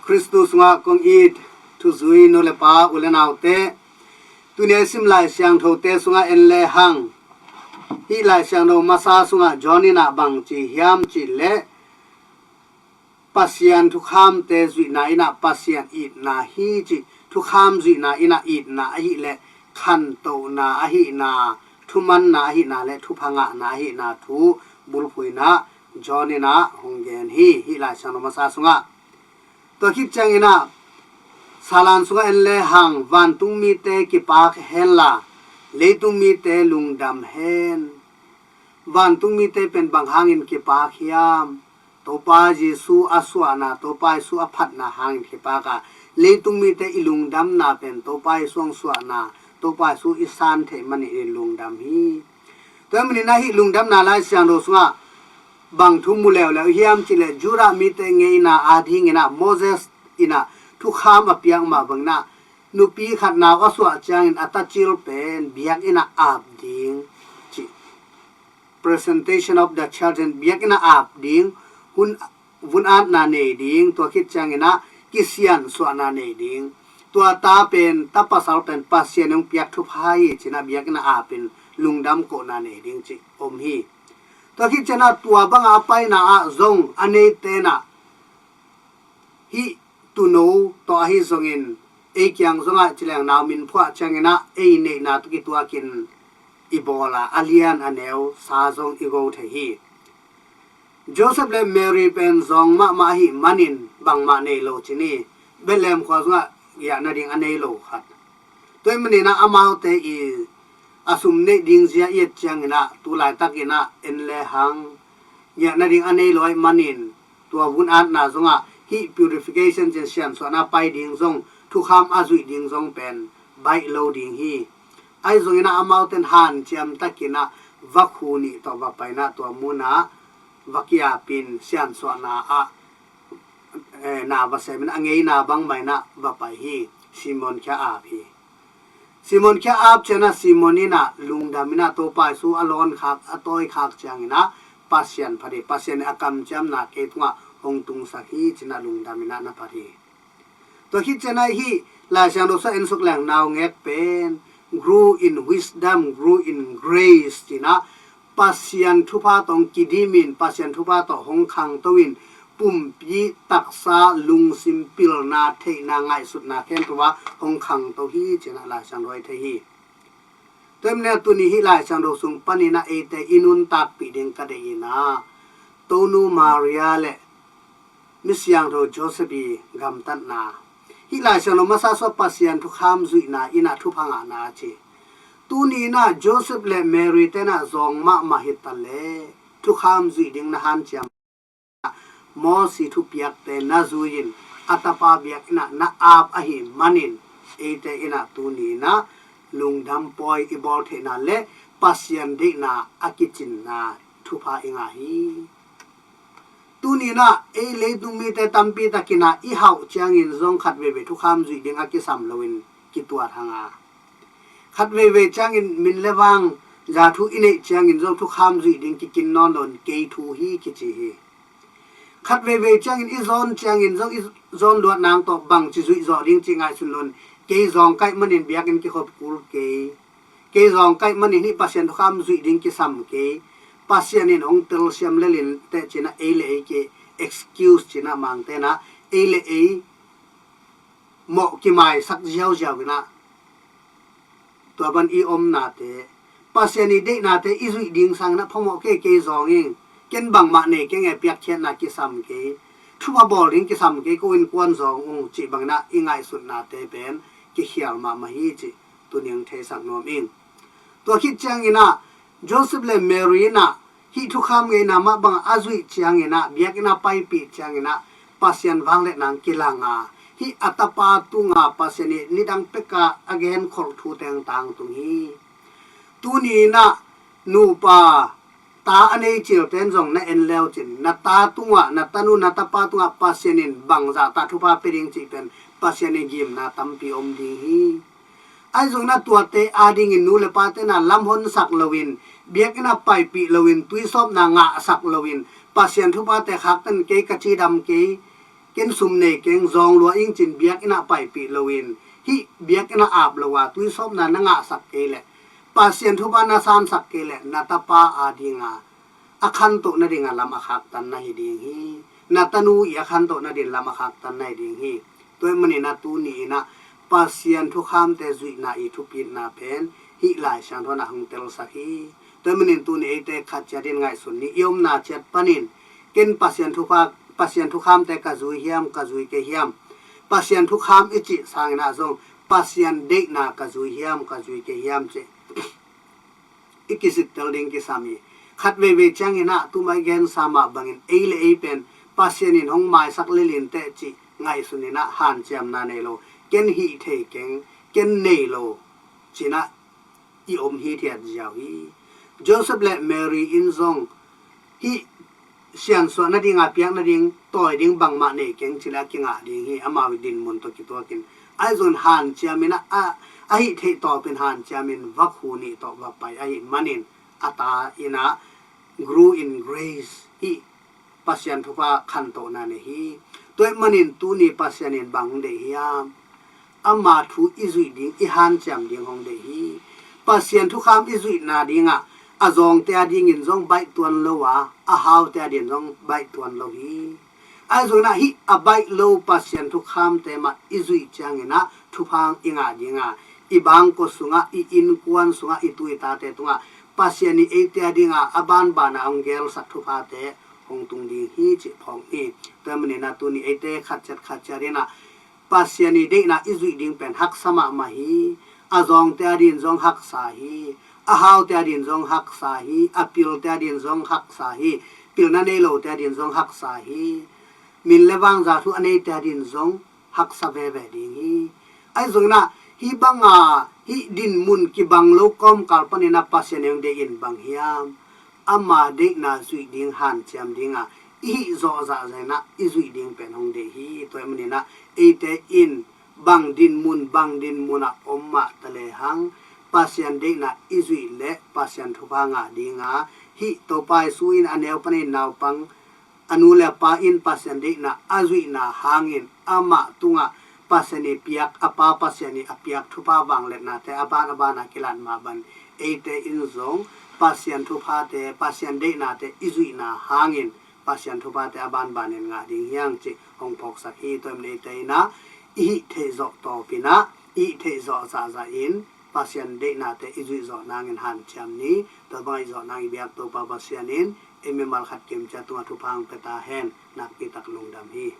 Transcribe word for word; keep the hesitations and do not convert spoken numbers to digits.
Khristu sungah kong it thuzui nu le pa u le naute, tuni a i sim Lai Siangthote sungah en le hang, hih Lai Siangtho masa sungah John in ah bang ci hiam cih leh, Pasian thukhamte zuihna in ah Pasian itna hi cih, thukham zuihna in ah itna ahih leh khantohna ahihna, thumanna ahihna le thupha ngahna ahihna thu bulphuh in ah John in ah hong gen hi, hih Lai Siangtho masa sungah. Tua khit ciangin ah, salan sungah en le hang, vantung mite kipak henla, leitung mite lungdam hen. Vantung mite pen bang hangin kipak hiam? Topa Jesu a suahna, Topa Jesu a phatna hangin kipak a, leitung mite i lungdamna pen Topa Jesu hong suahna, Topa Jesu i san theih manin i lungdam hi. Tua manin ah hih lungdamna Lai Siangtho sungah bang thu mu leuleu hiam cih leh, Judah mite ngeina adingin ah Moses in ah thukham a piak mah bangin ah, nupi khat nau a suah ciangin a tacil pen biakinn ah ap ding cih, presentation of the child, biakinn ah ap ding, hun, vun atna nei ding, tua khit ciangin ah kisiansuahna nei ding. Tua ta pen, ta pasal pen Pasian hong piak thupha hi ci-in ah biakinn ah apin lungdam kohna nei ding cih om hi. Tua khit ciangin ah tua bangah a paina ah zong a neite in ah hih tuuno tawh ahi zongin, ei kiang zongah ci leng nau min phuah ciangin ah ei neihna tawh kituakin i bawl a, a lian a neu sa zong i go thei hi. Joseph le Mary pen zawng mahmah ahih manin bangmah nei lo ci ni, Bethlehem khua zongah giahna ding a nei lo khat. Tua ahih manin ah amaute i a sum neih ding zia i et ciangin ah, tu laitakin ah en le hang, giahna ding a nei lo ahih manin, tua vun atna zongah hih purification ci-in siansuahna pai ding zong, thukham a zuih ding zong pen baih lo ding hi. Ahi zongin ah amaute in hanciam takin ah vakhu nih tawh va pai in ah tua mun ah va ki-apin siansuahna ah, eh, na va semin a ngeina bang mah in ah va pai hi. Simon khia ap hi. Simon khia ap ciangin ah Simon in ah lungdam in ah Topa Jesu a lawn khak, a tawi khak ciangin ah Pasian phat hi. Pasian in a kamciamna kei tungah hong tungsak hi ci-in ah lungdam in ah na phat hi. Tua khit ciangin ah hih Lai Siangtho sungah en suk leng naungek pen grew in wisdom, grew in grace ci-in ah Pasian thupha tawh hong kidim in, Pasian thupha tawh hong khangto in, pumpi taksa lungsim pilna, theihna, ngaihsutna khempeuh ah hong khangto hi ci-in ah Lai Siangtho ah i thei hi. Tua ahih manin ah tuni hih Lai Siangtho sung panin ah eite i nuntakpih ding ka deih in ah, Tonu Maria le mi siangtho Joseph i gamtatna. Hih Lai Siangtho masa sungah Pasian thukham zuihna in ah thupha ngahna ci. Tuni in ah Joseph le Mary te in ah zawng mahmah hi ta leh thukham zuih ding na hanciam. Mosi thupiakte na zui-in a tapa biakinn ah na ap ahih manin, eite in ah tuni in ah lungdam pawi i bawl theihna le Pasian deihna a kicinna thupha i ngah hi. Tuni in ah ei leitung mite tampi takin ah i hauh ciangin zong khat veivei thukham zuih ding a kisam loin kituat hang a, khat veivei ciangin min le vang za thu i neih ciangin zong thukham zuih ding kikin nawn loin kei thu hi kici hi. Khat veivei ciangin i zawn ciangin zong i zawn luat nang tawh bangci zuih zawh ding cih ngaihsun loin kei zawng kaih manin biakinn kikhop kul kei. Kei zawng kaih manin hih Pasian thukham zuih ding kisam kei. Pasian in hong telsiam lel in teh ci-in ah ei le ei ki excuse ci-in ah Mangte in ah ei le ei mawh kimaisak ziauziau in ah tua bang i omnate, Pasian i deihnate i zuih ding sangin ah phamawh kei, kei zawng ing, ken bangmah nei keng e, piakkhiatna kisam kei, thupha bawl ding kisam kei, ko innkuan zawng ung cih bangin ah i ngaihsutnate pen kikhial mahmah hi cih tuni hong theisak nuam ing. Tua khit ciangin ah Joseph le Mary in ah hih thukham ngeina mah bangah a zuih ciangin ah, biakinn ah paipih ciangin ah Pasian vangliatna kilang a, hih a tapa tungah Pasian i nidang pekah a genkholh thu teng tangtung hi. Tuni in ah nupa ta a nei cilte in zong na en le uh cin, na ta tungah, na tanu, na tapa tungah Pasian in bangzah tah thupha pia ding cih pen Pasian i gimna tampi om ding hi. Ahi zongin ah tuate adingin nu le pate in ah lamhonsak loin, biakinn ah paipih loin, tuisawpna ngahsak loin, Pasian thuphate khaktan kei, ka cidam kei, Ken sum nei keng, zawng lua ing cin biakinn ah paipih loin, hih biakinn ah ap lo a tuisawpna na ngahsak kei leh, Pasian thupha na sansak kei leh, na tapa a dinga a khantoh nadinga lam a khaktan na hi ding hi. Na tanu i a khantoh nading lam a khaktan na hi ding hi. Tua ahih manin a tuni in ah Pasian thukhamte zuihna i thupitna pen hih Lai Siangtho in ah hong telsak hi. Tua ahih manin tuni eite khat ciat in ngaihsun ni. I omna ciat panin ken Pasian thukha, Pasian thukhamte ka zui hiam, ka zui kei hiam? Pasian thukham i cih sangin ah zong Pasian deihna ka zui hiam, ka zui kei hiam cih i kisittel ding kisam hi. Khat veivei ciangin ah tuma i gensa mah bangin ei le ei pen Pasian in hong maisak lel inteh cih ngaihsun in ah hanciamna nei lo, ken hih thei keng, ken nei lo ci-in ah i om hithiat ziau hi. Joseph le Mary in zong hih siansuah nadinga piak nading tawi ding bangmah nei keng ci leh a kingah ding hi, amau i dinmun tawh kituakin. Ahi zongin hanciamin ah, a, a hih theih tawpin hanciamin vakhu nih tawh va pai ahih manin a ta in ah grew in grace, hih Pasian thupha khantohna nei hi. Tua ahih manin tuni Pasian in bang deih hiam? Ama thu i zuih ding, i hanciam ding hong deih hi. Pasian thukham i zuihna dingah a zawngte a dingin zong baih tuan lo a, a haute a dingin zong baih tuan lo hi. Ahi zongin ah hih a baih lo Pasian thukhamte mah i zuih ciangin ah thupha i ngah ding a, i bangkua sungah, i innkuan sungah, i tu i tate tungah Pasian in eite a dinga a banban a hong gelsak thuphate hong tung ding hi cih phawk ni. Tua ahih manin ah tuni eite khat ciat khat ciat in ah Pasian i deihna i zuih ding pen haksa mahmah hi. A zawngte a dingin zong haksa hi. A haute a dingin zong haksa hi. A pilte a dingin zong haksa hi. Pilna nei lote a dingin zong haksa hi. Min le vangza thu a neite a dingin zong haksa veve ding hi. Ahi zongin ah hih banga hih dinmun kibang lo kawmkal panin ah Pasian in hong deih in bang hiam? Ama deihna zuih ding hanciam ding a i hih zawh zahzah in ah i zuih ding pen hong deih hi. Tua ahih manin ah eite in bang dinmun, bang dinmun ah om mah ta lehang Pasian deihna i zuih leh Pasian thupha ngah ding a, hih Topa Jesu in a neu panin naupang a nu le a pa in Pasian deihna a zuihna hangin amah tungah Pasian i piak, a pa Pasian i a piak thupha vangliatnate a ban a ban a kilat mah bang eite in zong Pasian thuphate, Pasian deihnate i zuihna hangin Pasian thuphate a banbanin ngah ding hi hang cih hong phawksak hi. Tua ahih manin eite in ah i hih theih zawh tawpin ah, i hih theih zawh zahzah in Pasian deihnate i zuih zawh nangin hanciam ni. Tua bang i zuih zawh nang i biak Topa Pasian in ei mimal khat kimciat tungah thupha hong pia ta hen. Nakpi tak lungdam hi.